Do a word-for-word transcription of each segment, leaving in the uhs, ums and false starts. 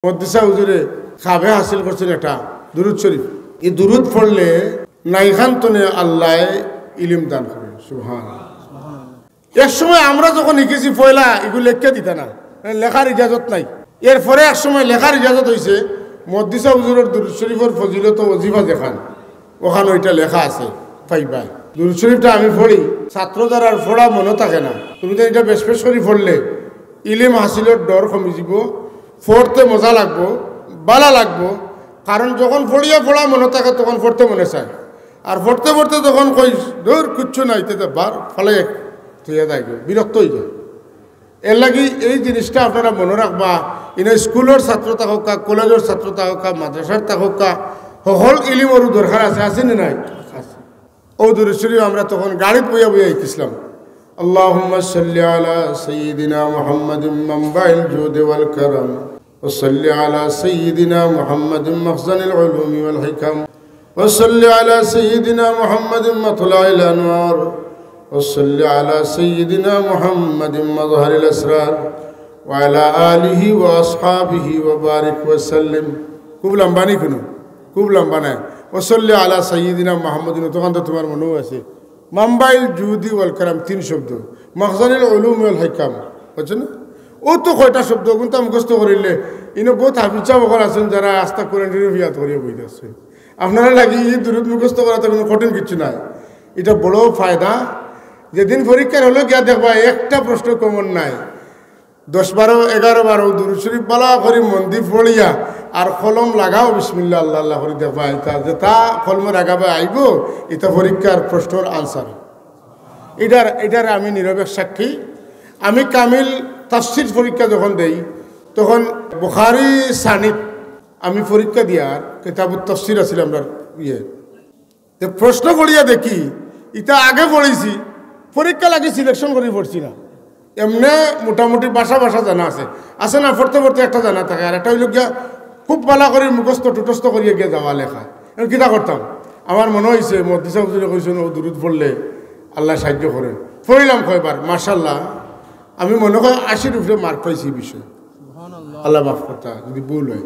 মুহাদ্দিসা হুজুরে খাবে হাসিল করছইন একটা দুরুদ শরীফ। ই দুরুদ পড়লে নাইখান তনে আল্লায় ইলিম দান করে। সুবহান। এক সময় আমরা যখন হিকিছি পয়লা ইগু লেখিয়া দিতা না, মানে লেখার ইজাজত নাই। এরপরে এক সময় লেখার ইজাজত অইছে, মুহাদ্দিসা হুজুরর দুরুদ শরীফর ফজিলত ওজিফা যেখান, অখানো ইটা লেখা আছে, পাইবায়। দুরুদ শরীফটা আমি পড়ি, ছাত্র যারার পড়া মনো থাকে না, তুমি তো ইটা বেশ বেশ করি পড়লে ইলিম হাসিলর ডর কমি যিবো, পড়তে মজা লাগবো, বালা লাগবো। কারণ যখন পড়িয়া পড়া মনো থাকে তখন পড়তে মনে চায়, আর পড়তে পড়তে যখন কই দূর কিচ্ছু নাই, তে বার ফালাই থইয়া যায়, বিরক্ত অই যায়। এর লাগি এই জিনিসটা আপনারা মনো রাখবা। ইনো স্কুলর ছাত্র থাকউক্কা, কলেজর ছাত্র থাকউক্কা, মাদ্রাসার থাকউক্কা, হকল ইলিমরও দরকার আছে, আছে নি নাই? আছে। অউ দুরুদ শরীফ আমরা তখন গাড়িত বইয়া বইয়া হিকিছলাম। اللهم صل على سيدنا محمد منبع الجود والكرم، وصل على سيدنا محمد مخزن العلوم والحكم، وصل على سيدنا محمد مطلع الأنوار، وصل على سيدنا محمد مظهر الأسرار، وعلى آله وأصحابه وبارك وسلم. খুব লম্বা নি কুনু? খুব লম্বা নায়। وصل على سيدنا محمد, অতখান তো তুমার মনো আছে। منبع الجود والكرم তিন শব্দ, مخزن العلوم والحكم, বুঝছো না? অউ তো কয়টা শব্দ, অগুনতা মুখস্থ করিলে, ইনো বউত হাফিজ সাব অকল আছইন যারা আস্তা কোরআন শরীফ ইয়াদ করিয়া বইতা আছইন। আপনারার লাগি ই দুরুদ মুখস্থ করা তো কুনু কঠিন কিচ্ছু নায়, ইটা বড় ফায়দা। যেদিন পরীক্ষার হলো গিয়া দেখবা একটা প্রশ্ন common নাই, দশ বারো, এগারো বারো দুরুদ শরীফ বালা করি মন দি পড়িয়া আর কলম লাগাও, বিসমিল্লাহ, আল্লাহ আল্লাহ করি দেখবা, ইতা যেতা কলমর আগাবায় আইবো, ইতা পরীক্ষার প্রশ্নর answer। ইটার, ইটার আমি নিরপেক্ষ সাক্ষী। আমি কামিল তাফসির পরীক্ষা যখন দেই, তখন বুখারী সানিদ আমি পরীক্ষা দিয়ার কিতাবুত তাফসির আছিল আমরার ইয়ে। তে প্রশ্ন পড়িয়া দেখি, ইতা আগে পড়ছি, পরীক্ষা লাগি selection করি পড়ছি না। এমনে মোটামুটি ভাষা ভাষা জানা আছে, আছে না, পড়তে পড়তে একটা জানা থাকে। আর একটা অইলো গিয়া খুব বালা করি মুখস্থ টুটস্থ করিয়া গিয়া যাওয়া লেখা। এখন কিতা করতাম? আমার মনো অইছে মুহাদ্দিসা হুজুরে কইছইন, অউ দুরুদ পড়লে আল্লায় সাহায্য করে। পড়িলাম কয়বার, মাশাআল্লাহ, আমি মনো কয় আশির উপরে mark পাইছি ই বিষয়ে। আল্লায় মাফ করতা যদি ভুল অয়।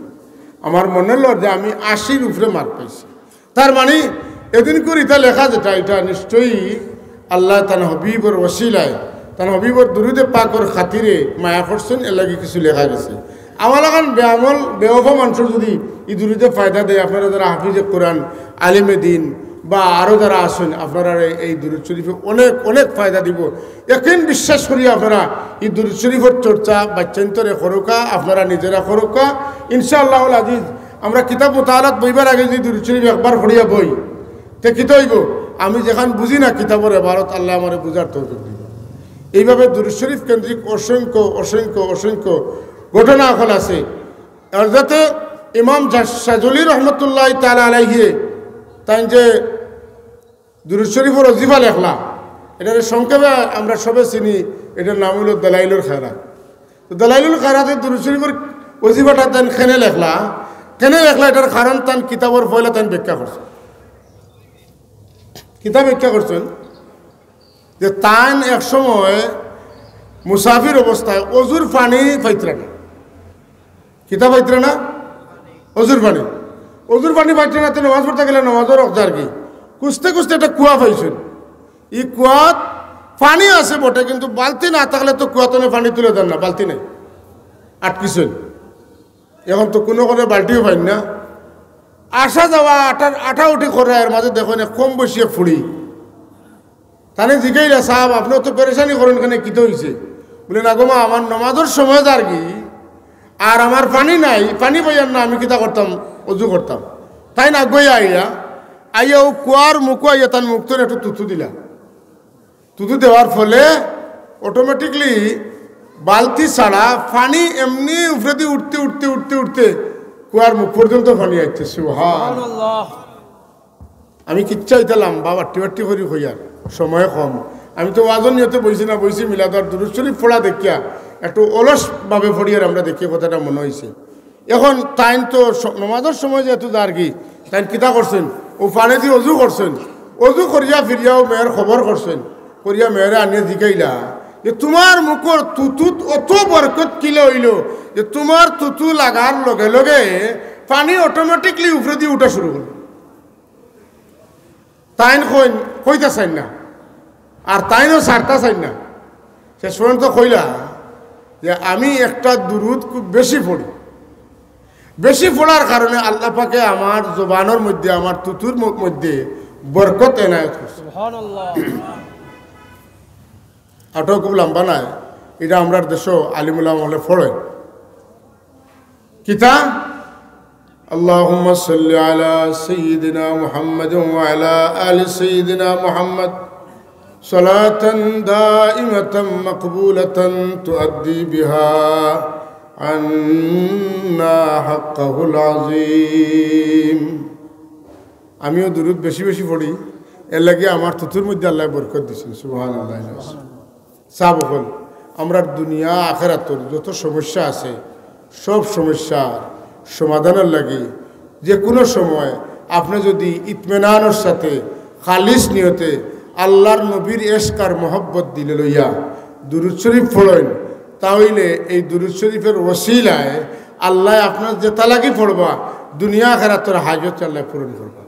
আমার মনো অইলো যে আমি আশির উপরে mark পাইছি। তার মানে এদিন করি ইতা লেখা যেটা, ইটা নিশ্চয়ই আল্লায় তান হাবিবর ওসিলায়, তান হাবিবর দুরুদে পাকর খাতিরে মায়া করছইন, এর লাগি কিছু লেখা গেছে। আমার লাখান বেআমল, বেওফা মানষর যদি ই দুরুদে ফায়দা দেয়, আপনারা যারা হাফিজে কোরআন, আলিমে দিন বা আরো যারা আছইন, আপনারারে এই দুরুদ শরীফে অনেক, অনেক ফায়দা দিবো। একিন বিশ্বাস করি আপনারা ই দুরুদ শরীফর চর্চা বাচ্চাইন্তরে করউক্কা, আপনারা নিজেরা করউক্কা। ইনশাআল্লাহুল আজিজ, আমরা কিতাব মুতালাত বইবার আগে যদি দুরুদ শরীফ একবার পড়িয়া বই, তে কিতা অইবো? আমি যেখান বুঝি না কিতাবর এবারত, আল্লায় আমারে বুঝার তৌফিক দিবা। এইভাবে দুরুদ শরীফ কেন্দ্রিক অসংখ্য, অসংখ্য, অসংখ্য ঘটনা অকল আছে। হযরতে ইমাম শা-, শাজুলি রহমতুল্লাহি তাআলা আলাইহি তাইন যে দুরুদ শরীফর ওজিফা লেখলা, ইটারে সংক্ষেপে আমরা সবে চিনি, ইটার নাম অইলো দালাইলুল খায়রাত। তো দালাইলুল খায়রাতে দুরুদ শরীফর ওজিফাটা তাইন কেনে লেখলা, কেনে লেখলা, ইটার কারণ তান কিতাবর পয়লা তাইন ব্যাখ্যা করছইন। কিতা ব্যাখ্যা করছইন যে তাইন এক সময় মুসাফির অবস্থায় অজুর পানি পাইতরা না। কিতা পাইতরা না? অজুর পানি। অজুর পানি পাইতরা না, তে নমাজ পড়তা গেলে নমাজর অক্ত যারগি। খুঁজতে খুঁজতে একটা কুয়া পাইছইন। ই কুয়াত পানি আছে বটে, কিন্তু বালতি না থাকলে তো কুয়া তনে পানি তুলে দেন না, বালতি নাই, আটকিছইন। এখন তো কুনু কুনু বালতিও পাইন না। আসা যাওয়া আটা, আটা উঠি করে, এর মাঝে দেখইন এক কম বয়সী এক ফুড়ি। তানে জিগাইলা, "সাব, আপনে অত পেরেশানি করইন কেনে, কিতা অইছে?" বলে, "না গো মা, আমার নমাজর সময় যারগি, আর আমার পানি নাই, পানি পাইয়ার না, আমি কিতা করতাম, অজু করতাম।" তাইন আগুয়াইয়া আইয়া, আইয়া অউ কুয়ার মুখো আইয়া তান মুখ তনে একটু থুথু দিলা। থুথু দেওয়ার ফলে automatically বালতি ছাড়া পানি এমনে উপরেদি উঠতে, উঠতে, উঠতে, উঠতে কুয়ার মুখ পর্যন্ত পানি আইছে। সুবহান। আমি কিচ্ছা ইতা লম্বা বাট্টি বাট্টি করি কইয়ার, সময় কম। আমি তো ওয়াজর নিয়তে বইছি না, বইছি মিলাদ আর দুরুদ শরীফ পড়া দেখিয়া, একটু অলসভাবে পড়িয়ার আমরা দেখি কথাটা মনো অইছে। এখন তাইন তো স-, নমাজর সময় যেহেতু যারগি, তাইন কিতা করছইন? অউ পানিদি অজু করছইন, অজু করিয়া ফিরিয়া অউ মেয়ের খবর করছইন, করিয়া মেয়েরে আনিয়া জিগাইলা যে তুমার মুখর থুথুত অত বরকত কিলা অইলো যে তুমার থুথু লাগার লগে লগে পানি অটোমেটিকলি উপরেদি উঠা শুরু করলো। তাইন কইন, কইতা চাইন না, আর তাইনও ছাড়তা চাইন না। শেষ পর্যন্ত কইলা যে, "আমি একটা দুরুদ খুব বেশি পড়ি, বেশি পড়ার কারণে আল্লাহ পাকে আমার জবানর মধ্যে, আমার থুথুর ম-, মধ্যে বরকত এনায়েত করছে।" সুবহানাল্লাহ। আটাও খুব লম্বা নায়, ইটা আমরার দেশো আলিম উলামা অকলে পড়ে। কিতা? اللهم صل على سيدنا محمد وعلى آل سيدنا محمد صلاة دائمة مقبولة تؤدي بها عنا حقه العظيم. আমিও দুরুদ বেশি বেশি পড়ি, এর লাগি আমার থুথুর মধ্যে আল্লায় বরকত দিছইন। সুবহানাল্লাহ। সাব অকল, আমরার দুনিয়া আখেরাতর যত সমস্যা আছে, সব সমস্যার সমাধানর লাগি যে কুনু সময় আপনে যুদি ইতমিনানর সাথে খালিস নিয়তে আল্লার নবীর এশক আর মহব্বত দিলে লইয়া দুরুদ শরিফ পড়ইন, তা অইলে এই দুরুদ শরিফর ওসিলায় আল্লায় আপনার যেতা লাগি পড়বা, দুনিয়া আখেরাতর হাজত আল্লায় পূরণ করবা।